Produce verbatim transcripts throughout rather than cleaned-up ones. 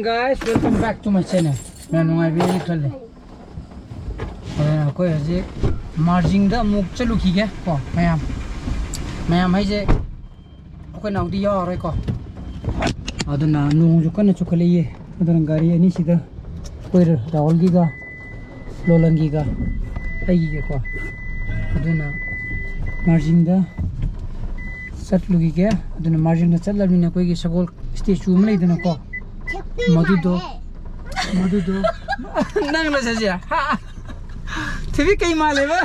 Guys, welcome back to my channel. ꯃꯌꯥꯝ ꯅꯨꯡꯉꯥꯏꯕꯤꯔꯤ ꯈꯜꯂꯤ꯫ ꯑꯗꯨꯅ ꯑꯩꯈꯣꯏ ꯍꯧꯖꯤꯛ ꯃꯥꯔꯖꯤꯡꯗ ꯑꯃꯨꯛ ꯆꯠꯂꯨꯈꯤꯒꯦ ꯀꯣ ꯃꯌꯥꯝ꯫ ꯃꯌꯥꯝ ꯍꯥꯏꯁꯦ ꯑꯩꯈꯣꯏ ꯅꯥꯎꯗꯤ ꯌꯥꯎꯔꯔꯣꯏꯀꯣ꯫ ꯑꯗꯨꯅ ꯅꯣꯡꯁꯨ ꯀꯟꯅ ꯆꯨꯈꯠꯂꯛꯏꯌꯦ꯫ ꯑꯗꯨꯅ ꯒꯥꯔꯤ ꯑꯅꯤꯁꯤꯗ ꯑꯩꯈꯣꯏ ꯔꯥꯍꯨꯜꯒꯤꯒ ꯂꯣꯂꯟꯒꯤꯒ ꯑꯩꯒꯤꯒꯀꯣ꯫ ꯑꯗꯨꯅ ꯃꯥꯔꯖꯤꯡꯗ ꯆꯠꯂꯨꯈꯤꯒꯦ꯫ ꯑꯗꯨꯅ ꯃꯥꯔꯖꯤꯡꯗ ꯆꯠꯂꯕꯅꯤꯅ ꯑꯩꯈꯣꯏꯒꯤ ꯁꯒꯣꯜ ꯁ꯭ꯇꯦꯆꯨ ꯑꯃ ꯂꯩꯗꯅꯀꯣ꯫ ꯃꯗꯨꯗꯣ, ꯃꯗꯨꯗꯣ꯫ ꯅꯪꯅ ꯆꯠꯁꯦ? ꯍꯥ? ꯊꯣꯏꯕꯤ ꯀꯩ ꯃꯥꯜꯂꯦꯕ?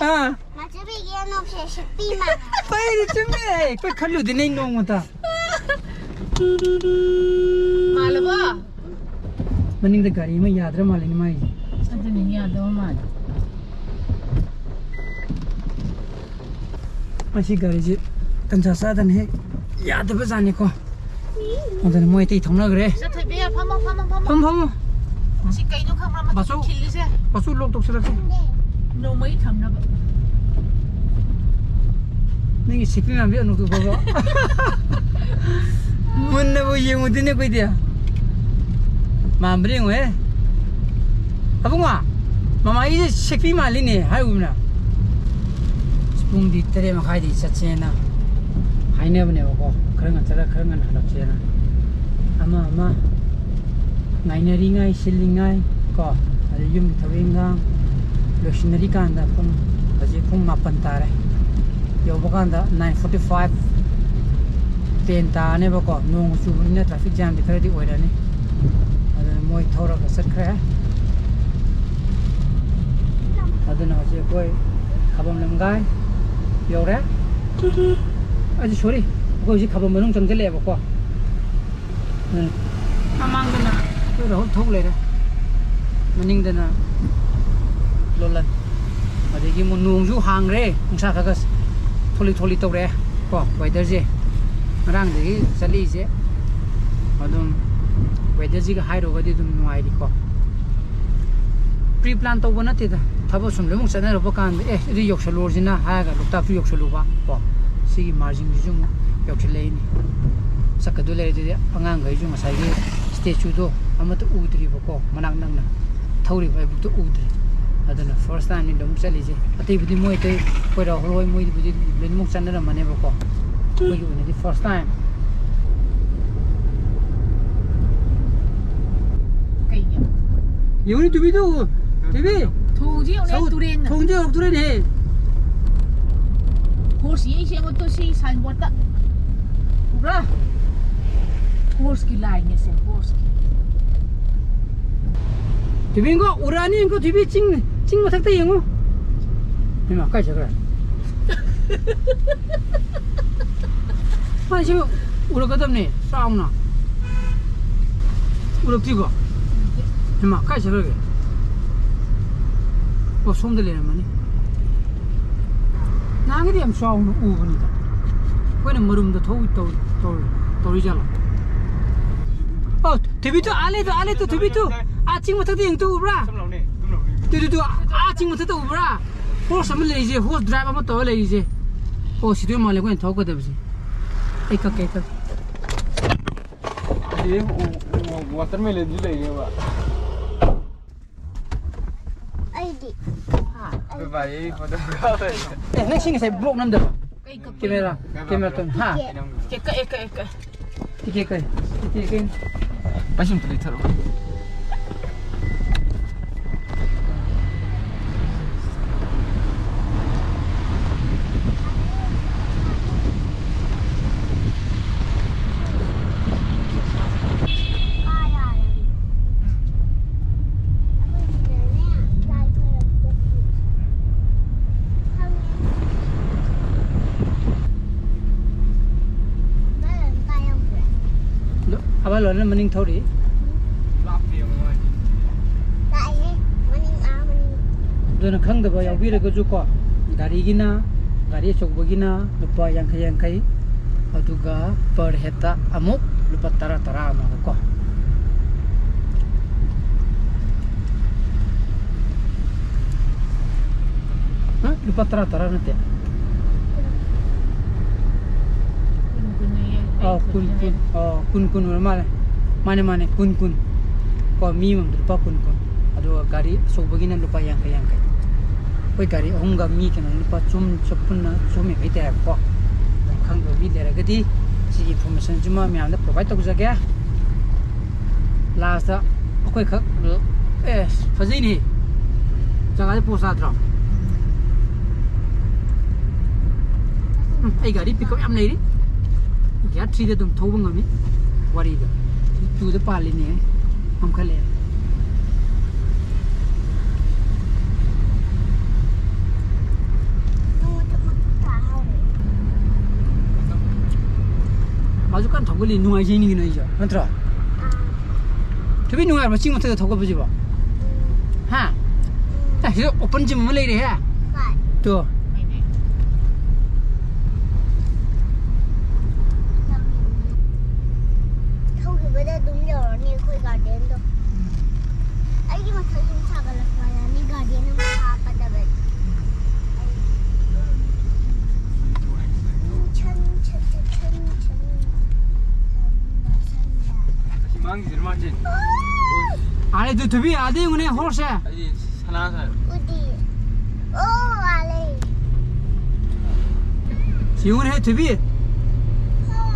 ꯑꯥ꯫ ꯃꯆꯨꯕꯤꯒꯤ ꯑꯅꯣꯛꯁꯦ ꯁꯛꯄꯤ ꯃꯥꯜꯂꯦ꯫ ꯍꯣꯏꯅꯦ, ꯆꯨꯝꯃꯦ꯫ ꯑꯩꯈꯣꯏ ꯈꯜꯂꯨꯗꯦꯅꯦ ꯅꯣꯡꯃꯇ꯫ ꯃꯥꯜꯂꯕꯣ? ꯃꯅꯤꯡꯗ ꯒꯥꯔꯤ ꯑꯃ ꯌꯥꯗ꯭ꯔ ꯃꯥꯜꯂꯦꯅꯦ ꯃꯥꯏꯁꯦ꯫ ꯑꯗꯨꯅꯤ ꯌꯥꯗꯕ ꯃꯥꯜꯂꯦ꯫ ꯃꯁꯤ ꯒꯥꯔꯤꯁꯦ ꯇꯟꯖꯥ ꯆꯥꯗꯅ ꯍꯦꯛ ꯌꯥꯗꯕ ꯖꯥꯠꯅꯤꯀꯣ꯫ ꯑꯗꯨꯅ ꯃꯣꯏ ꯑꯇꯩ ꯊꯧꯅꯈ꯭ꯔꯦ꯫ ꯆꯠꯊꯣꯏꯕꯤ, ꯐꯝꯃꯣ, ꯐꯝꯃꯣ, ꯐꯝꯃꯣ꯫ ꯐꯝ, ꯐꯝꯃꯣ꯫ ꯁꯤ ꯀꯩꯅꯣ ꯈꯪꯕ꯭ꯔꯥ? ꯃꯊꯛꯇ ꯕꯥꯆꯧ, ꯈꯤꯜꯂꯤꯁꯦ? ꯕꯥꯆꯧ, ꯂꯣꯛ ꯇꯧꯁꯤꯜꯂꯛꯀꯦ꯫ ꯅꯣꯡꯃꯩ ꯊꯝꯅꯕ꯫ ꯅꯪꯒꯤ ꯁꯤꯛꯄꯤ ꯃꯥꯟꯕꯤ ꯑꯅꯨꯛꯇꯨ ꯐꯥꯎꯕ꯫ ꯃꯨꯟꯅꯕꯨ ꯌꯦꯡꯉꯨꯗꯣꯏꯅꯦ ꯑꯩꯈꯣꯏꯗꯤ꯫ ꯃꯥꯟꯕ꯭ꯔꯥ ꯌꯦꯡꯉꯨꯍꯦ꯫ ꯑꯕꯨꯡꯉꯣ, ꯃꯃꯥꯒꯤꯁꯦ ꯁꯦꯛꯄꯤ ꯃꯥꯜꯂꯤꯅꯦ ꯍꯥꯏꯔꯨꯕꯅ꯫ ꯄꯨꯡꯗꯤ ꯇꯔꯦꯠ ꯃꯈꯥꯏꯗꯤ ꯆꯠꯁꯦꯅ ꯍꯥꯏꯅꯕꯅꯦꯕꯀꯣ, ꯈꯔ ꯉꯟꯅ ꯆꯠꯂꯒ ꯈꯔ ꯉꯟꯅ ꯍꯜꯂꯛꯁꯦꯅ꯫ ꯑꯃ ꯑꯃ ꯉꯥꯏꯅꯔꯤꯉꯥꯏ, ꯁꯤꯜꯂꯤꯉꯥꯏ ꯀꯣ, ꯑꯗꯩ ꯌꯨꯝꯒꯤ ꯊꯕꯛ ꯏꯟꯈꯥꯡ ꯂꯣꯏꯁꯤꯟꯅꯔꯤꯀꯥꯟꯗ ꯄꯨꯡ, ꯍꯧꯖꯤꯛ ꯄꯨꯡ ꯃꯥꯄꯟ ꯇꯥꯔꯦ꯫ ꯌꯧꯕ ꯀꯥꯟꯗ nine forty five, ten ꯇꯥꯔꯅꯦꯕꯀꯣ꯫ ꯅꯣꯡ ꯆꯨꯕꯅꯤꯅ traffic jamꯗꯤ ꯈꯔꯗꯤ ꯑꯣꯏꯔꯅꯤ꯫ ꯑꯗꯨꯅ ꯃꯣꯏ ꯊꯧꯔꯒ ꯆꯠꯈ꯭ꯔꯦ꯫ ꯑꯗꯨꯅ ꯍꯧꯖꯤꯛ ꯑꯩꯈꯣꯏ ꯈꯥꯕꯝ ꯂꯝꯒꯥꯏ ꯌꯧꯔꯦ꯫ ꯑꯩꯁꯦ, sorry, ꯑꯩꯈꯣꯏ ꯍꯧꯖꯤꯛ ꯈꯥꯕꯝ ꯃꯅꯨꯡ ꯆꯪꯁꯤꯜꯂꯛꯑꯦꯕꯀꯣ꯫ ꯎꯝ꯫ ꯃꯃꯥꯡꯗꯅ ꯑꯩꯈꯣꯏ ꯔꯥꯍꯨꯜ ꯊꯧ ꯂꯩꯔꯦ, ꯃꯅꯤꯡꯗꯅ ꯂꯣꯂꯟ꯫ ꯑꯗꯒꯤ ꯑꯃꯨꯛ ꯅꯣꯡꯁꯨ ꯍꯥꯡꯈ꯭ꯔꯦ, ꯅꯨꯡꯁꯥ ꯈꯔ ꯈꯔ ꯊꯣꯛꯂꯤ ꯊꯣꯛꯂꯤ ꯇꯧꯔꯛꯑꯦ ꯀꯣ꯫ Weatherꯁꯦ ꯉꯔꯥꯡꯗꯒꯤ ꯆꯠꯂꯛꯏꯁꯦ ꯑꯗꯨꯝ weatherꯁꯤꯒ ꯍꯥꯏꯔꯨꯔꯒꯗꯤ ꯑꯗꯨꯝ ꯅꯨꯡꯉꯥꯏꯔꯤꯀꯣ꯫ Pre plan ꯇꯧꯕ ꯅꯠꯇꯦꯗ, ꯊꯕꯛ ꯁꯨꯝ ꯂꯣꯏꯅꯃꯛ ꯆꯠꯅꯔꯨꯕ ꯀꯥꯟꯗ, "ꯑꯦ, ꯑꯗꯨ ꯌꯧꯁꯜꯂꯨꯔꯁꯤꯅ" ꯍꯥꯏꯔꯒ ꯂꯣꯛꯇꯥꯛꯁꯨ ꯌꯧꯁꯜꯂꯨꯕ ꯀꯣ꯫ ꯁꯤꯒꯤ ꯃꯥꯔꯖꯤꯡꯁꯤꯁꯨ ꯑꯃꯨꯛ ꯌꯧꯁꯜꯂꯛꯏꯅꯤ꯫ ꯆꯠꯀꯗꯣꯏ ꯂꯩꯔꯦ꯫ ꯑꯗꯨꯗꯤ ꯑꯉꯥꯡꯈꯩꯁꯨ ꯉꯁꯥꯏꯒꯤ ꯁ꯭ꯇꯦꯆꯨꯗꯣ ꯑꯃꯠꯇ ꯎꯗ꯭ꯔꯤꯕꯀꯣ, ꯃꯅꯥꯛ ꯅꯛꯅ ꯊꯧꯔꯤꯕ ꯑꯩꯕꯨꯛꯇ ꯎꯗ꯭ꯔꯤ꯫ ꯑꯗꯨꯅ ꯐꯥꯔꯁ ꯇꯥꯏꯝꯅꯤ ꯑꯗꯨꯝ ꯆꯠꯂꯤꯁꯦ꯫ ꯑꯇꯩꯕꯨꯗꯤ ꯃꯣꯏ ꯑꯇꯩ, ꯑꯩꯈꯣꯏ ꯔꯥꯍꯨꯜ ꯍꯣꯏ, ꯃꯣꯏꯕꯨꯗꯤ ꯂꯣꯏꯅꯃꯛ ꯆꯠꯅꯔꯝꯃꯅꯦꯕꯀꯣ꯫ ꯑꯩꯈꯣꯏꯒꯤ ꯑꯣꯏꯅꯗꯤ ꯐꯥꯔꯁ ꯇꯥꯏꯝ꯫ ꯀꯩꯒꯤ? ꯌꯦꯡꯉꯨꯅꯦ ꯇꯨꯕꯤꯗꯨ, ꯇꯨꯕꯤ꯫ ꯊꯣꯡꯁꯤ ꯌꯦꯡꯉꯨꯅꯦ, ꯁꯧ-, ꯇꯨꯔꯦꯟ꯫ ꯊꯣꯡꯁꯤ ꯌꯧꯔꯛꯇꯣꯔꯦꯅꯦꯍꯦ꯫ ꯍꯣꯔꯁ ꯌꯦꯡꯁꯦ ꯌꯦꯡꯉꯣ ꯇꯨ, ꯁꯤ ꯁꯥꯏꯟꯕꯣꯔꯗꯇ ꯎꯕ꯭ꯔꯥ? ꯍꯣꯔꯁꯀꯤ ꯂꯥꯏꯟꯅꯦ ꯁꯦ, ꯍꯣꯔꯁꯀꯤ꯫ ꯇꯨꯕꯤ ꯌꯦꯡꯉꯣ, ꯎꯔꯛꯑꯅꯤ ꯌꯦꯡꯉꯣ ꯇꯨꯕꯤ, ꯆꯤꯡ, ꯆꯤꯡ ꯃꯊꯛꯇ ꯌꯦꯡꯉꯣ꯫ ꯏꯃꯥ, ꯀꯥꯏ ꯆꯠꯈ꯭ꯔꯦ? ꯃꯥꯏꯁꯨ ꯎꯔꯛꯀꯗꯕꯅꯦ, ꯆꯥꯎꯅ꯫ ꯎꯔꯛꯇ꯭ꯔꯤꯕꯣ? ꯍꯩꯃꯥ, ꯀꯥꯏ ꯆꯠꯈ꯭ꯔꯒꯦ? ꯑꯣ, ꯁꯣꯝꯗ ꯂꯩꯔꯝꯃꯅꯤ꯫ ꯅꯍꯥꯟꯒꯤꯗꯤ ꯌꯥꯝ ꯆꯥꯎꯅ ꯎꯕꯅꯤꯗ꯫ ꯑꯩꯈꯣꯏꯅ ꯃꯔꯨꯝꯗ ꯊꯧ-, ꯇꯧ-, ꯇꯧ-, ꯇꯧꯔꯤꯖꯥꯠꯂꯣ? ꯑꯣ, ꯊꯣꯏꯕꯤꯇꯨ, ꯑꯥ ꯂꯩꯗꯣ, ꯑꯥ ꯂꯩꯗꯣ, ꯊꯣꯏꯕꯤꯇꯨ꯫ ꯑꯥ ꯆꯤꯡ ꯃꯊꯛꯇ ꯌꯦꯡꯉꯨꯇꯨ, ꯎꯕ꯭ꯔꯥ? ꯇꯨ, ꯇꯨ, ꯇꯨ, ꯑꯥ ꯆꯤꯡ ꯃꯊꯛꯇ ꯎꯕ꯭ꯔꯥ? ꯍꯣꯔꯁ ꯑꯃ ꯂꯩꯔꯤꯁꯦ, ꯍꯣꯔꯁ ꯗ꯭ꯔꯥꯏꯚ ꯑꯃ ꯇꯧꯔ ꯂꯩꯔꯤꯁꯦ꯫ ꯑꯣ, ꯁꯤꯗꯣꯏ ꯃꯥꯜꯂꯦ ꯑꯩꯈꯣꯏꯅ ꯊꯧꯔꯛꯀꯗꯕꯁꯦ꯫ ꯑꯩ ꯀꯛꯀꯦ, ꯑꯩ ꯀꯛꯀꯦ꯫ ꯑꯁꯤ ꯋꯥꯇꯔꯃꯦꯂꯟꯁꯨ ꯂꯩꯔꯦꯕ꯫ ꯑꯩꯗꯤ꯫ ꯑꯩꯈꯣꯏ ꯕꯥꯏ ꯐꯣꯇꯣ ꯀꯥꯞꯄ꯫ ꯑꯦ, ꯅꯪ ꯁꯤ ꯉꯁꯥꯏ ꯕ꯭ꯂꯣꯛ ꯅꯝꯗꯕ? ꯀꯩ ꯀꯛꯀꯦ? ꯀꯦꯃꯦꯔꯥ, ꯀꯦꯃꯦꯔꯥ ꯇꯧ-, ꯍꯥ? ꯀꯛꯑꯦ, ꯀꯛꯑꯦ, ꯀꯛꯑꯦ꯫ ꯇꯤꯀꯦꯠ ꯀꯛꯑꯦ, ꯇꯤꯀꯦꯠ ꯀꯛꯑꯦ꯫ ꯄꯩꯁꯥ ꯑꯝꯇ ꯂꯩꯊꯔꯛꯑꯣ꯫ ꯑꯗꯣ ꯑꯕꯥ ꯂꯣꯏꯅ ꯃꯅꯤꯡ ꯊꯧꯔꯤ꯫ ꯂꯥꯞꯄꯦ ꯃꯣꯏ꯫ ꯑꯗꯨꯅ ꯈꯪꯗꯕ ꯌꯥꯎꯕꯤꯔꯒꯁꯨ ꯀꯣ, ꯒꯥꯔꯤꯒꯤꯅ, ꯒꯥꯔꯤ ꯑꯆꯧꯕꯒꯤꯅ ꯂꯨꯄꯥ ꯌꯥꯡꯈꯩ ꯌꯥꯡꯈꯩ, ꯑꯗꯨꯒ per headꯇ ꯑꯃꯨꯛ ꯂꯨꯄꯥ ꯇꯔꯥ ꯇꯔꯥ ꯑꯃꯒ ꯀꯣ꯫ ꯍꯥ? ꯂꯨꯄꯥ ꯇꯔꯥ ꯇꯔꯥ ꯅꯠꯇꯦ꯫ ꯑꯣ, ꯀꯨꯟ, ꯀꯨꯟ꯫ ꯑꯣ, ꯀꯨꯟ, ꯀꯨꯟ ꯑꯣꯏꯔ ꯃꯥꯜꯂꯦ꯫ ꯃꯥꯅꯦ, ꯃꯥꯅꯦ, ꯀꯨꯟ, ꯀꯨꯟ꯫ ꯀꯣ, ꯃꯤ ꯑꯃꯃꯝꯗ ꯂꯨꯄꯥ ꯀꯨꯟ, ꯀꯨꯟ꯫ ꯑꯗꯨꯒ ꯒꯥꯔꯤ ꯑꯆꯧꯕꯒꯤꯅ ꯂꯨꯄꯥ ꯌꯥꯡꯈꯩ, ꯌꯥꯡꯈꯩ꯫ ꯑꯩꯈꯣꯏ ꯒꯥꯔꯤ ꯑꯍꯨꯝꯒ ꯃꯤ ꯀꯩꯅꯣ ꯂꯨꯄꯥ ꯆꯍꯨꯝ, ꯆ-, ꯄꯨꯟꯅ ꯆꯍꯨꯝ ꯌꯥꯡꯈꯩ ꯇꯥꯏꯌꯦꯕꯀꯣ꯫ ꯑꯗꯨꯝ ꯈꯪꯗꯕ ꯃꯤ ꯂꯩꯔꯒꯗꯤ ꯁꯤꯒꯤ information ꯁꯤꯃ ꯃꯌꯥꯝꯗ provide ꯇꯧꯖꯒꯦ꯫ Last ꯇ ꯑꯩꯈꯣꯏꯈꯛ, ꯑꯦ, ꯐꯖꯩꯅꯦ꯫ ꯖꯒꯥꯁꯦ post ꯇꯥꯗ꯭ꯔꯣ? ꯎꯝ, ꯑꯩ ꯒꯥꯔꯤ pickup ꯌꯥꯝ ꯂꯩꯔꯤ꯫ Gear three ꯗ ꯑꯗꯨꯝ ꯊꯧꯕ ꯉꯝꯃꯤ꯫ ꯋꯥꯔꯤꯗꯣ꯫ Two ꯗ ꯄꯥꯜꯂꯤꯅꯦ꯫ ꯐꯝꯈꯠꯂꯛꯑꯦ꯫ ꯃꯥꯁꯨ ꯀꯟꯅ ꯊꯧꯒꯠꯂꯤ, ꯅꯨꯡꯉꯥꯏꯖꯩꯅꯤ ꯀꯩꯅꯣ ꯑꯩꯁꯨ, ꯅꯠꯇ꯭ꯔꯣ? ꯊꯣꯏꯕꯤ, ꯅꯨꯡꯉꯥꯏꯕ꯭ꯔꯣ ꯆꯤꯡ ꯃꯊꯛꯇ ꯊꯧꯒꯠꯄꯁꯤꯕꯣ? ꯍꯥ? ꯑꯦ, ꯁꯤꯗ open gym ꯑꯃ ꯂꯩꯔꯦꯍꯦ꯫ ꯇꯣ꯫ ꯊꯧꯈꯤꯕꯗ ꯑꯗꯨꯝ ꯌꯧꯔꯅꯤ ꯑꯩꯈꯣꯏ garden ꯗꯣ꯫ ꯑꯩꯒꯤ ꯃꯊꯛ ꯌꯨꯝ ꯁꯥꯒꯠꯂꯛꯄꯗꯅꯤ garden ꯑꯃ ꯍꯥꯞꯀꯗꯕꯅꯤ꯫ ꯑꯥꯔꯦ, ꯑꯗꯨ ꯊꯣꯏꯕꯤ, ꯑꯥꯗ ꯌꯦꯡꯉꯨꯅꯦ, horse ꯁꯦ꯫ ꯑꯩꯗꯤ ꯁꯅꯥ ꯁꯥꯏ꯫ ꯎꯗꯤ꯫ ꯑꯣ, ꯋꯥꯂꯦ꯫ ꯁꯤ ꯌꯦꯡꯉꯨꯅꯦ, ꯊꯣꯏꯕꯤ꯫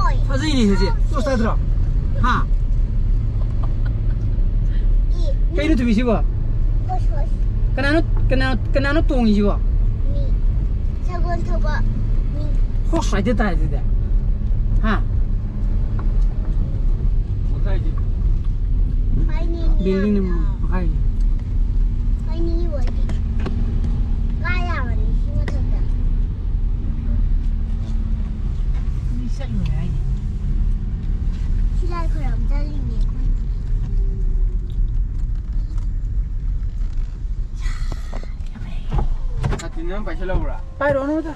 ꯍꯣꯏ꯫ ꯐꯖꯩꯅꯦ, ꯁꯤꯁꯦ꯫ Horse ꯁꯦ꯫ Horse ꯅꯠꯇ꯭ꯔꯣ? ꯍꯥ? ꯏ, ꯃꯤ꯫ ꯀꯩꯅꯣ ꯊꯣꯏꯕꯤ ꯁꯤꯕꯣ? Horse, horse꯫ ꯀꯅꯥꯅꯣ, ꯀꯅꯥ, ꯀꯅꯥꯅꯣ ꯇꯣꯡꯉꯤꯁꯤꯕꯣ? ꯃꯤ꯫ ꯁꯒꯣꯜ ꯊꯧꯕ ꯃꯤ꯫ Horse rider ꯇꯥꯏ ꯑꯗꯨꯗꯤ꯫ ꯍꯥ? ꯄꯥꯏꯅꯤꯡꯉꯤ building ꯅꯤ ꯌꯥꯝꯅ꯫ ꯃꯈꯥꯏ꯫ ꯄꯥꯏꯅꯤꯡꯉꯤ ꯑꯣꯏꯗꯤ꯫ ꯀꯥ ꯌꯥꯕꯅꯤ ꯁꯤ ꯃꯊꯛꯇ꯫ ꯃꯤ ꯆꯠꯂꯨꯔꯦ ꯍꯥꯏꯅꯦ꯫ ꯁꯤ ꯂꯥꯏ ꯈꯣꯏꯔꯝ ꯆꯠꯂꯤꯅꯦ ꯑꯩꯈꯣꯏꯅ꯫ ꯁꯥꯇꯤꯟ ꯑꯃ ꯄꯥꯏꯁꯜꯂꯛꯎꯔꯥ? ꯄꯥꯏꯔꯣꯅꯨꯗ꯫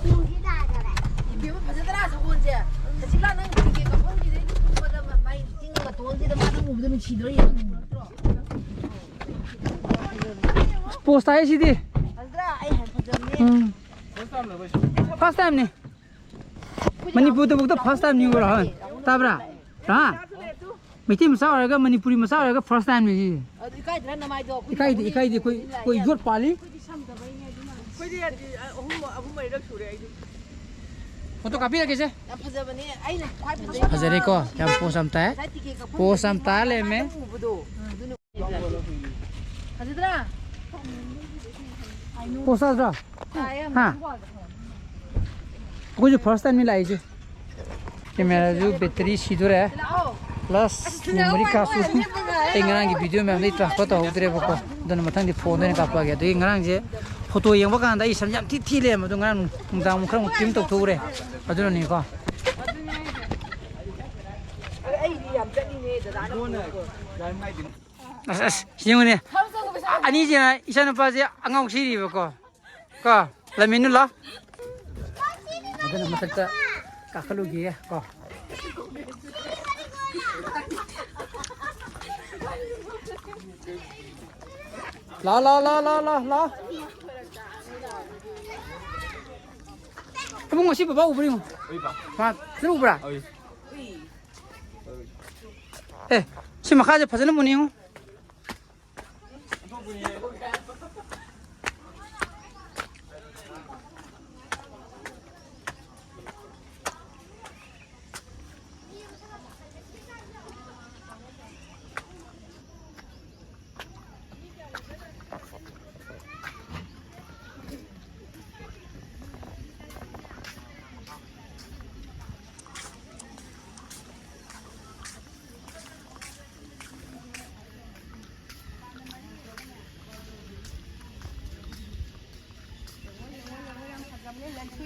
ꯅꯣꯡꯁꯤ ꯇꯥꯗꯣꯔꯦ꯫ ꯏꯕꯦꯝꯃ, ꯐꯖꯗ꯭ꯔꯥ ꯁꯒꯣꯜꯁꯦ? ꯍꯧꯖꯤꯛꯀꯥꯟ ꯅꯪ ꯇꯤꯀꯦꯠ ꯀꯛꯐꯝꯁꯤꯗꯩꯗꯤ ꯀꯨꯝꯕꯗ ꯃ-, ꯃꯥꯏ ꯆꯤꯡ ꯃꯇꯣꯟꯁꯤꯗ ꯃꯥ ꯅꯪ ꯎꯕꯗ ꯅꯨꯡꯁꯤꯗ꯭ꯔꯣ ꯌꯦꯡꯉꯣ꯫ Post ꯇꯥꯏ ꯁꯤꯗꯤ꯫ ꯐꯖꯗ꯭ꯔꯥ? ꯑꯩ ꯍꯥꯏ ꯐꯖꯕꯅꯦ꯫ ꯎꯝ꯫ First time ꯅꯦ꯫ ꯃꯅꯤꯄꯨꯔꯗꯕꯨꯛꯇ first time ꯅꯤꯀꯣ, ꯔꯥꯍꯨꯜ꯫ ꯇꯥꯕ꯭ꯔꯥ? ꯍꯥ? ꯃꯩꯇꯩ ꯃꯆꯥ ꯑꯣꯏꯔꯒ, ꯃꯅꯤꯄꯨꯔꯤ ꯃꯆꯥ ꯑꯣꯏꯔꯒ first time ꯅꯤ ꯁꯤꯁꯦ꯫ ꯑꯗꯨ ꯏꯀꯥꯏꯗ꯭ꯔꯥ ꯅꯃꯥꯏꯗꯣ? ꯑꯩꯈꯣꯏꯗꯤ ꯏꯀꯥꯏꯗꯦ, ꯏꯀꯥꯏꯗꯦ꯫ ꯑꯩꯈꯣꯏ, ꯑꯩꯈꯣꯏ ꯌꯣꯠ ꯄꯥꯜꯂꯤ꯫ ꯑꯩꯈꯣꯏꯗꯤ ꯑꯍꯨꯝ, ꯑꯍꯨꯝ ꯃꯔꯤꯔꯛ ꯁꯨꯔꯦ ꯑꯩꯗꯤ꯫ ꯐꯣꯇꯣ ꯀꯥꯞꯄꯤꯔꯒꯦꯁꯦ꯫ ꯌꯥꯝ ꯐꯖꯕꯅꯦ꯫ ꯑꯩꯅ ꯈ꯭ꯋꯥꯏ ꯐꯖꯩ꯫ ꯐꯖꯔꯦꯀꯣ? ꯌꯥꯝ ꯄꯣꯁ ꯌꯥꯝ ꯇꯥꯏ꯫ ꯉꯁꯥꯏ ꯇꯤꯀꯦꯠ ꯀꯛꯐꯝ ꯄꯣꯁ ꯌꯥꯝ ꯇꯥ ꯂꯩꯔꯝꯃꯦ꯫ ꯎꯕꯗꯣ꯫ ꯑꯗꯨꯅ ꯐꯖꯗ꯭ꯔꯥ? ꯄꯣꯁ ꯇꯥꯗ꯭ꯔꯥ? ꯇꯥꯏꯌꯦ꯫ ꯍꯥ? ꯑꯩꯈꯣꯏꯁꯨ first time ꯅꯤ ꯂꯥꯛꯏꯁꯦ꯫ ꯀꯦꯃꯦꯔꯥꯁꯨ ꯕꯦꯇꯔꯤ ꯁꯤꯗꯣꯔꯦ꯫ ꯂꯥꯛꯑꯣ꯫ Plus ꯑꯁ, memory cardꯁꯨ ꯂꯥꯛꯑꯣ, ꯂꯥꯛꯑꯣ꯫ ꯑꯩ ꯉꯔꯥꯡꯒꯤ video ꯃꯌꯥꯝꯗꯣ ꯑꯩ transfer ꯇꯧꯍꯧꯗ꯭ꯔꯦꯕꯀꯣ꯫ ꯑꯗꯨꯅ ꯃꯊꯪꯗꯤ phoneꯗ ꯑꯣꯏꯅ ꯀꯥꯞꯄꯛꯑꯒꯦ꯫ ꯑꯗꯒꯤ ꯉꯔꯥꯡꯁꯦ photo ꯌꯦꯡꯕ ꯀꯥꯟꯗ ꯑꯩ ꯁꯝ ꯌꯥꯝ ꯊꯤ ꯊꯤ ꯂꯩꯔꯝꯃꯦ꯫ ꯑꯗꯣ ꯉꯔꯥꯡ ꯅꯨꯡꯗꯥꯡ ꯑꯃꯨꯛ ꯈꯔ ꯑꯃꯨꯛ trim ꯇꯧꯊꯣꯛꯎꯔꯦ꯫ ꯑꯗꯨꯅꯅꯤꯀꯣ꯫ ꯑꯩꯗꯤ ꯌꯥꯝ ꯆꯠꯅꯤꯡꯉꯦ ꯗꯗꯥꯅ ꯄꯨꯔꯛꯄ꯫ ꯑꯁ, ꯑꯁ, ꯌꯦꯡꯉꯨꯅꯦ꯫ ꯑꯅꯤꯁꯤꯅ ꯏꯆꯥꯅꯨꯄꯥꯁꯦ ꯑꯉꯥꯎ ꯁꯤꯔꯤꯕꯀꯣ꯫ ꯀꯣ, ꯂꯃꯤꯟꯅꯨ ꯂꯥꯎ꯫ ꯑꯗꯨꯅ ꯃꯊꯛꯇ ꯀꯥꯈꯠꯂꯨꯒꯦ ꯀꯣ꯫ ꯂꯥꯎ, ꯂꯥꯎ, ꯂꯥꯎ, ꯂꯥꯎ, ꯂꯥꯎ, ꯂꯥꯎ꯫ ꯏꯕꯨꯡꯉꯣ, ꯁꯤ ꯕꯕꯥ ꯎꯕ꯭ꯔꯥ ꯌꯦꯡꯉꯣ꯫ ꯎꯏ, ꯕꯥ꯫ ꯃꯥ ꯐꯖꯅ ꯎꯕ꯭ꯔꯥ? ꯎꯏ꯫ ꯑꯦ, ꯁꯤ ꯃꯈꯥꯁꯦ ꯐꯖꯅ ꯃꯨꯟꯅ ꯌꯦꯡꯉꯨ꯫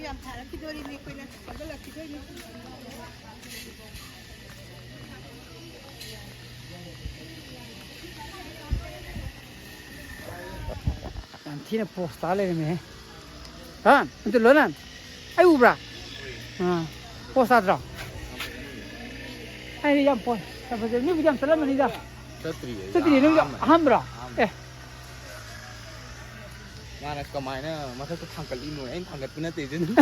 ꯌꯥꯝ ꯊꯥꯔꯛꯈꯤꯗꯣꯔꯤꯅꯤ, ꯑꯩꯈꯣꯏꯅ ꯊꯥꯒꯠꯂꯛꯈꯤꯗꯣꯏꯅꯤ꯫ ꯌꯥꯝ ꯊꯤꯅ ꯄꯣꯁ ꯇꯥ ꯂꯩꯔꯝꯃꯦꯍꯦ꯫ ꯍꯥ? ꯑꯗꯨ ꯂꯣꯏꯅ ꯑꯩ ꯎꯕ꯭ꯔꯥ? ꯑꯥ꯫ ꯄꯣꯁ ꯇꯥꯗ꯭ꯔꯣ? ꯑꯩꯗꯤ ꯌꯥꯝ ꯄꯣꯁ ꯌꯥꯝ ꯐꯖꯩ꯫ ꯃꯤꯕꯨꯗꯤ ꯌꯥꯝ ꯆꯠꯂꯝꯃꯅꯤꯗ꯫ ꯆꯠꯇ꯭ꯔꯤꯌꯦ꯫ ꯆꯠꯇ꯭ꯔꯤꯌꯦ? ꯅꯪꯁꯨ ꯑꯍꯥꯟꯕꯅꯦ꯫ ꯑꯍꯥꯟꯕ꯭ꯔꯣ? ꯑꯍꯥꯟꯕ꯫ ꯑꯦ꯫ ꯃꯥ ꯃꯥꯅ ꯀꯃꯥꯏꯅ ꯃꯊꯛꯇ ꯊꯥꯡꯒꯠꯂꯤꯅꯣ? ꯑꯩꯅ ꯊꯥꯡꯒꯠꯄ ꯅꯠꯇꯦ, ꯑꯗꯨꯅ꯫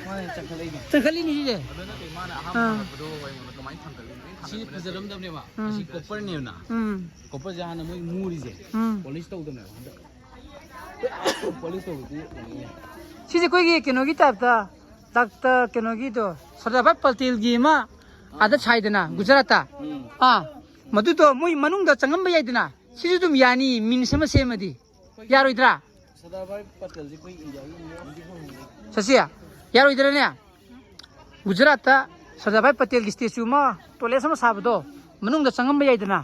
ꯃꯥꯅ ꯆꯪꯈꯠꯂꯛꯏꯅꯦ꯫ ꯆꯪꯈꯠꯂꯤꯅꯦ ꯁꯤꯁꯦ꯫ ꯑꯗꯨ ꯅꯠꯇꯦ, ꯃꯥꯅ ꯑꯍꯥꯟꯕ ꯑꯥ꯫ ꯊꯥꯡꯒꯠꯄꯗꯣ ꯑꯩꯉꯣꯟꯗ ꯀꯃꯥꯏꯅ ꯊꯥꯡꯒꯠꯂꯤꯅꯣ? ꯑꯩꯅ ꯁꯤ ꯊꯥꯡꯒꯠꯄ ꯅꯠꯇꯦ꯫ ꯐꯖꯔꯝꯗꯕꯅꯦꯕ꯫ ꯎꯝ꯫ ꯑꯁꯤ ꯀꯣꯄꯔꯅꯦꯕꯅ꯫ ꯎꯝ꯫ ꯀꯣꯄꯔꯁꯦ ꯍꯥꯟꯅ ꯃꯣꯏ ꯃꯨꯔꯤꯁꯦ꯫ ꯎꯝ꯫ ꯄꯣꯂꯤꯁ ꯇꯧꯗꯕꯅꯦꯕ ꯍꯟꯗꯛ꯫ ꯄꯣꯂꯤꯁ ꯇꯧꯕꯗꯤ ꯌꯥꯝ ꯃꯨꯏ꯫ ꯁꯤꯁꯦ ꯑꯩꯈꯣꯏꯒꯤ ꯀꯩꯅꯣꯒꯤ ꯇꯥꯏꯞꯇ, ꯗꯥꯛꯇꯔ ꯀꯩꯅꯣꯒꯤꯗꯣ, ꯁꯔꯗꯥꯔ ꯚꯥꯏ ꯄꯇꯦꯜꯒꯤ ꯑꯃ ꯑꯥꯗ ꯁꯥꯏꯗꯅ, ꯒꯨꯖꯔꯥꯠꯇ꯫ ꯎꯝ꯫ ꯑꯥ, ꯃꯗꯨꯗꯣ ꯃꯣꯏ ꯃꯅꯨꯡꯗ ꯆꯪꯉꯝꯕ ꯌꯥꯏꯗꯅ, ꯁꯤꯁꯨ ꯑꯗꯨꯝ ꯌꯥꯅꯤ, ꯃꯤꯟꯁ ꯑꯃ ꯁꯦꯝꯃꯗꯤ꯫ ꯌꯥꯔꯣꯏꯗ꯭ꯔꯥ? ꯁꯔꯗꯥꯔ ꯚꯥꯏ ꯄꯇꯦꯜꯁꯦ ꯑꯩꯈꯣꯏ ꯏꯟꯗꯤꯌꯥꯒꯤ ꯃꯤ ꯑꯃꯗꯤ ꯑꯣꯏꯔꯝꯃꯣꯏ꯫ ꯁꯁꯤ, ꯌꯥꯔꯣꯏꯗ꯭ꯔꯥꯅꯦ? ꯒꯨꯖꯔꯥꯠꯇ ꯁꯔꯗꯥꯔ ꯚꯥꯏ ꯄꯇꯦꯜꯒꯤ ꯁ꯭ꯇꯦꯆꯨ ꯑꯃ, ꯇꯣꯏꯂꯦꯠ ꯑꯃ ꯁꯥꯕꯗꯣ, ꯃꯅꯨꯡꯗ ꯆꯪꯉꯝꯕ ꯌꯥꯏꯗꯅ꯫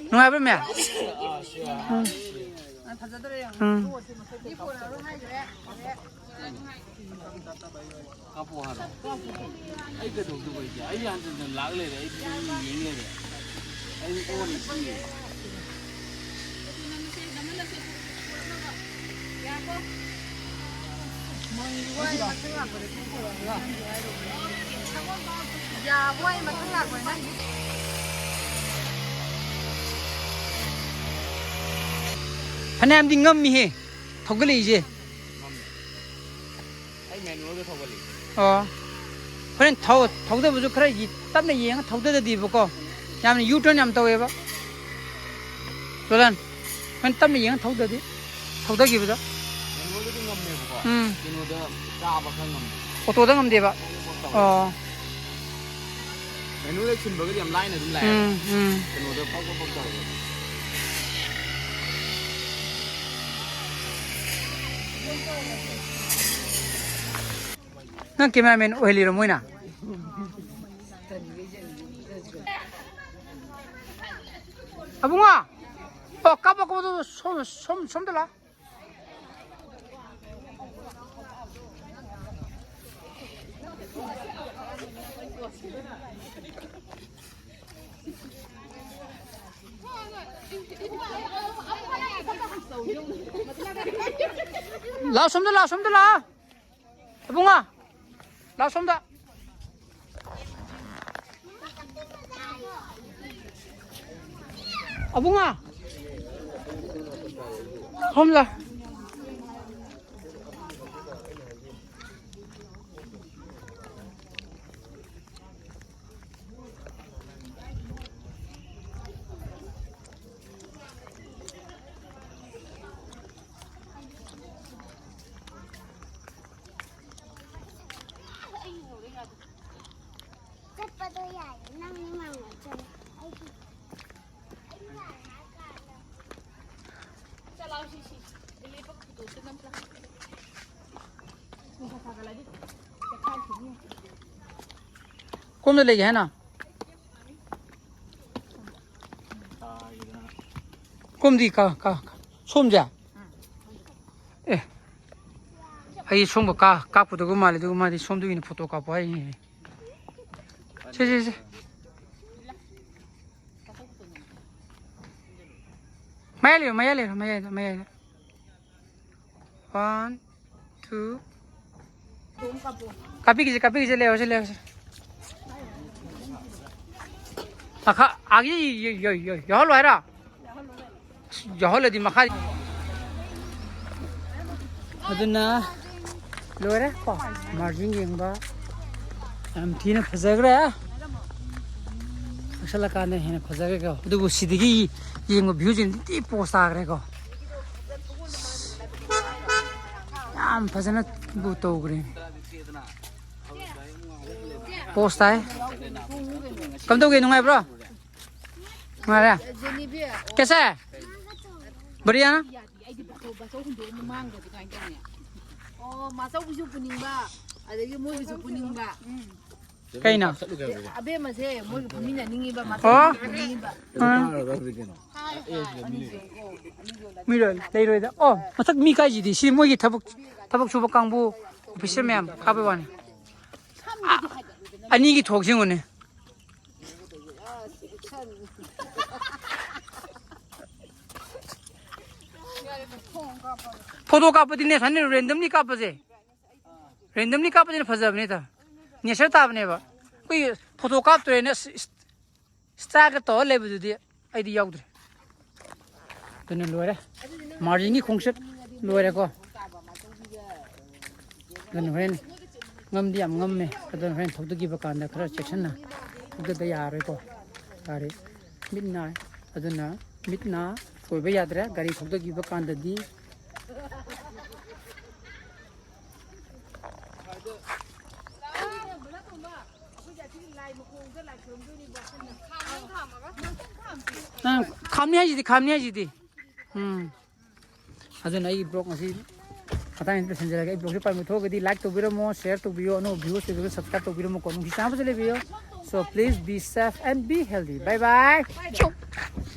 ꯅꯨꯡꯉꯥꯏꯕ꯭ꯔꯥ, ꯃꯦꯝ? ꯎꯝ꯫ ꯎꯝ꯫ ꯀꯥꯞꯄꯣ ꯍꯥꯏꯔꯣ? ꯑꯩ ꯀꯩꯗꯧꯗꯣꯏꯕ ꯑꯩꯗꯤ? ꯑꯩ ꯍꯟꯖꯟ ꯍꯟꯖꯟ ꯂꯥꯛ ꯂꯩꯔꯦ, ꯑꯩ ꯌꯦꯡ ꯂꯩꯔꯦ꯫ ꯑꯩ ꯑꯣꯟꯅ ꯁꯤꯔꯦ꯫ ꯐꯅꯌꯥꯝꯗꯤ ꯉꯝꯃꯤꯍꯦ ꯊꯧꯒꯠꯂꯛꯏꯁꯦ꯫ ꯑꯩ ꯃꯦꯅꯨꯋꯦꯜꯗ ꯊꯧꯒꯠꯂꯤ꯫ ꯑꯣ꯫ ꯍꯣꯔꯦꯟ ꯊꯧ-, ꯊꯧꯗꯕꯁꯨ ꯈꯔ ꯌꯦ-, ꯇꯞꯅ ꯌꯦꯡꯉ ꯊꯧꯗꯗꯗꯤꯕꯀꯣ꯫ ꯌꯥꯝꯅ ꯌꯨ ꯇꯔꯟ ꯌꯥꯝ ꯇꯧꯋꯦꯕ꯫ ꯖꯣꯂꯥꯟ, ꯍꯣꯔꯦꯟ ꯇꯞꯅ ꯌꯦꯡꯉ ꯊꯧꯗꯗꯤ꯫ ꯊꯧꯗꯈꯤꯕꯗ꯫ ꯃꯦꯅꯨꯋꯦꯜꯗꯗꯤ ꯉꯝꯃꯦꯕꯀꯣ꯫ ꯎꯝ꯫ ꯀꯩꯅꯣꯗ ꯀꯥꯕ ꯈꯔ ꯉꯝꯃꯦ꯫ ꯑꯣꯇꯣꯗ ꯉꯝꯗꯦꯕ꯫ ꯄꯣꯛ ꯄꯣꯛ ꯇꯧꯋꯦ꯫ ꯑꯣ꯫ ꯃꯦꯅꯨꯋꯦꯜꯗ ꯁꯤꯟꯕꯒꯗꯤ ꯌꯥꯝ ꯂꯥꯏꯅ ꯑꯗꯨꯝ ꯂꯥꯛꯑꯦꯕ꯫ ꯎꯝ, ꯎꯝ꯫ ꯀꯩꯅꯣꯗ ꯄꯣꯛ ꯄꯣꯛ ꯄꯣꯛ ꯇꯧꯋꯦ꯫ ꯅꯪ ꯀꯦꯃꯦꯔꯥꯃꯦꯟ ꯑꯣꯏꯍꯜꯂꯤꯔꯣ ꯃꯣꯏꯅ? ꯑꯕꯨꯡꯉꯣ! ꯑꯣ, ꯀꯥꯞꯄꯣ, ꯀꯥꯞꯄꯣ, ꯁꯣꯝ, ꯁꯣꯝ, ꯁꯣꯝꯗ ꯂꯥꯛꯑꯣ꯫ ꯂꯥꯛꯑꯣ, ꯁꯣꯝꯗ ꯂꯥꯛꯑꯣ, ꯁꯣꯝꯗ ꯂꯥꯛꯑꯣ꯫ ꯏꯕꯨꯡꯉꯣ꯫ ꯂꯥꯛ ꯁꯣꯝꯗ꯫ ꯑꯕꯨꯡꯉꯣ꯫ ꯁꯣꯝꯗ꯫ ꯆꯠꯄꯗꯣ ꯌꯥꯏꯌꯦ, ꯅꯪ ꯉꯥꯡꯉꯣ, ꯆꯠꯂꯣ꯫ ꯑꯩꯗꯤ ꯀꯣꯝꯗ ꯂꯩꯒꯦ ꯍꯥꯏꯅ? ꯀꯣꯝꯗꯤ ꯀꯥ, ꯀꯥ, ꯀꯥ꯫ ꯁꯣꯝꯁꯦ? ꯑꯦ, ꯑꯩ ꯁꯣꯝꯕ ꯀꯥ, ꯀꯥꯞꯀꯗꯧꯕ ꯃꯥꯜꯂꯦ, ꯑꯗꯨꯒ ꯃꯥꯗꯤ ꯁꯣꯝꯗ ꯑꯣꯏꯅ ꯐꯣꯇꯣ ꯀꯥꯞꯄꯣ ꯍꯥꯏꯅꯦ꯫ ꯁꯦ, ꯁꯦ, ꯁꯦ꯫ ꯃꯌꯥꯏ ꯂꯩꯔꯣ, ꯃꯌꯥꯏ ꯂꯩꯔꯣ, ꯃꯌꯥꯏꯗ, ꯃꯌꯥꯏꯗ꯫ One, two. ꯀꯥꯞꯄꯤꯒꯤꯁꯦ, ꯀꯥꯞꯄꯤꯒꯤꯁꯦ, ꯂꯩꯍꯧꯁꯦ, ꯂꯩꯍꯧꯁꯦ꯫ ꯃꯈꯥ, ꯑꯥꯒꯤ ꯌ-, ꯌ-, ꯌ-, ꯌꯥꯎꯍꯜꯂꯣ ꯍꯥꯏꯔꯣ? ꯑꯁ, ꯌꯥꯎꯍꯜꯂꯗꯤ ꯃꯈꯥ꯫ ꯑꯗꯨꯅ ꯂꯣꯏꯔꯦ ꯀꯣ, ꯃꯥꯔꯖꯤꯟ ꯌꯦꯡꯕ꯫ ꯌꯥꯝ ꯊꯤꯅ ꯐꯖꯈ꯭ꯔꯦ꯫ ꯅꯛꯁꯜꯂꯀꯥꯟꯗ ꯍꯦꯟꯅ ꯐꯖꯈ꯭ꯔꯦꯀꯣ꯫ ꯑꯗꯨꯕꯨ ꯁꯤꯗꯒꯤ ꯌꯦꯡꯕ view ꯁꯤꯅꯗꯤ ꯊꯤ ꯄꯣꯁ ꯇꯥꯈ꯭ꯔꯦꯀꯣ꯫ ꯌꯥꯝ ꯐꯖꯅꯕꯨ ꯇꯧꯈ꯭ꯔꯦ꯫ ꯄꯣꯁ ꯇꯥꯏ꯫ ꯀꯝꯗꯧꯒꯦ, ꯅꯨꯡꯉꯥꯏꯕ꯭ꯔꯣ? ꯅꯨꯡꯉꯥꯏꯔꯦ? ꯀꯦꯁꯦ? ꯕꯔꯤꯌꯥꯅ? ꯑꯣ, ꯃꯥꯆꯧꯕꯤꯁꯨ ꯄꯨꯅꯤꯡꯕ, ꯑꯗꯒꯤ ꯃꯣꯏꯒꯤꯁꯨ ꯄꯨꯅꯤꯡꯕ꯫ ꯀꯩꯅꯣ? ꯑꯕꯦꯝꯃꯁꯦ ꯃꯣꯏꯒ ꯐꯝꯃꯤꯟꯅꯅꯤꯡꯉꯤꯕ, ꯑꯣ꯫ ꯃꯥꯆꯧꯕꯤꯁꯨ ꯄꯨꯅꯤꯡꯉꯤꯕ꯫ ꯑꯥ꯫ ꯃꯤ ꯂꯣꯏ ꯂꯩꯔꯣꯏꯗ꯫ ꯑꯣ, ꯃꯊꯛ ꯃꯤ ꯀꯥꯏꯁꯤꯗꯤ? ꯁꯤ ꯃꯣꯏꯒꯤ ꯊꯕꯛ, ꯊꯕꯛ ꯁꯨꯕ ꯀꯥꯡꯕꯨ, officer ꯃꯌꯥꯝ ꯀꯥꯞꯄꯩ ꯋꯥꯅꯤ꯫ ꯑ-, ꯑꯅꯤꯒꯤ ꯊꯣꯛꯁꯤ ꯌꯦꯡꯉꯨꯅꯦ꯫ ꯐꯣꯇꯣ ꯀꯥꯞꯄꯗꯤꯅꯦ, ꯁꯨꯃꯥꯏꯅ randomly ꯀꯥꯞꯄꯁꯦ꯫ ꯔꯦꯟꯗꯝꯂꯤ ꯀꯥꯞꯄꯁꯤꯅ ꯐꯖꯕꯅꯤꯗ꯫ ꯅꯦꯆꯔ ꯇꯥꯕꯅꯦꯕ꯫ ꯑꯩꯈꯣꯏꯒꯤ ꯐꯣꯇꯣ ꯀꯥꯞꯇꯣꯔꯦꯅ ꯏꯁ-, ꯏꯁ-, ꯏꯁꯇꯥꯏꯜꯒ ꯇꯧꯔ ꯂꯩꯕꯗꯨꯗꯤ ꯑꯩꯗꯤ ꯌꯥꯎꯗ꯭ꯔꯦ꯫ ꯑꯗꯨꯅ ꯂꯣꯏꯔꯦ꯫ ꯃꯥꯔꯖꯤꯟꯒꯤ ꯈꯣꯡꯆꯠ ꯂꯣꯏꯔꯦꯀꯣ꯫ ꯑꯗꯨꯅ ꯍꯣꯔꯦꯟ ꯉꯝꯗꯤ ꯌꯥꯝ ꯉꯝꯃꯦ꯫ ꯑꯗꯨꯅ ꯍꯣꯔꯦꯟ ꯊꯧꯗꯈꯤꯕ ꯀꯥꯟꯗ ꯈꯔ ꯆꯦꯛꯁꯤꯟꯅ ꯊꯧꯗꯗ ꯌꯥꯔꯣꯏꯀꯣ꯫ ꯒꯥꯔꯤ ꯃꯤꯠ ꯅꯥꯏ꯫ ꯑꯗꯨꯅ ꯃꯤꯠ ꯅꯥ ꯁꯣꯏꯕ ꯌꯥꯗ꯭ꯔꯦ꯫ ꯒꯥꯔꯤ ꯊꯧꯗꯈꯤꯕ ꯀꯥꯟꯗꯗꯤ ꯅꯪ ꯈꯥꯝꯅꯤ ꯍꯥꯏꯁꯤꯗꯤ, ꯈꯥꯝꯅꯤ ꯍꯥꯏꯁꯤꯗꯤ꯫ ꯎꯝ꯫ ꯑꯗꯨꯅ ꯑꯩꯒꯤ ꯕ꯭ꯂꯣꯛ ꯉꯁꯤ ꯃꯇꯥꯡꯁꯤꯗ ꯂꯣꯏꯁꯤꯟꯖꯔꯒꯦ꯫ ꯑꯩ ꯕ꯭ꯂꯣꯛꯁꯤ ꯄꯥꯝꯕ ꯊꯣꯛꯑꯒꯗꯤ ꯂꯥꯏꯛ ꯇꯧꯕꯤꯔꯝꯃꯣ, ꯁꯤꯌꯔ ꯇꯧꯕꯤꯌꯣ, ꯑꯅꯧꯕ ꯚ꯭ꯌꯨꯁ ꯂꯩꯕꯗ ꯁꯕꯁꯀ꯭ꯔꯥꯏꯕ ꯇꯧꯕꯤꯔꯝꯃꯣꯀꯣ꯫ ꯅꯨꯡꯁꯤ ꯆꯥꯟꯅꯕꯁꯨ ꯂꯩꯕꯤꯌꯣ꯫ So please be safe and be healthy. Bye bye.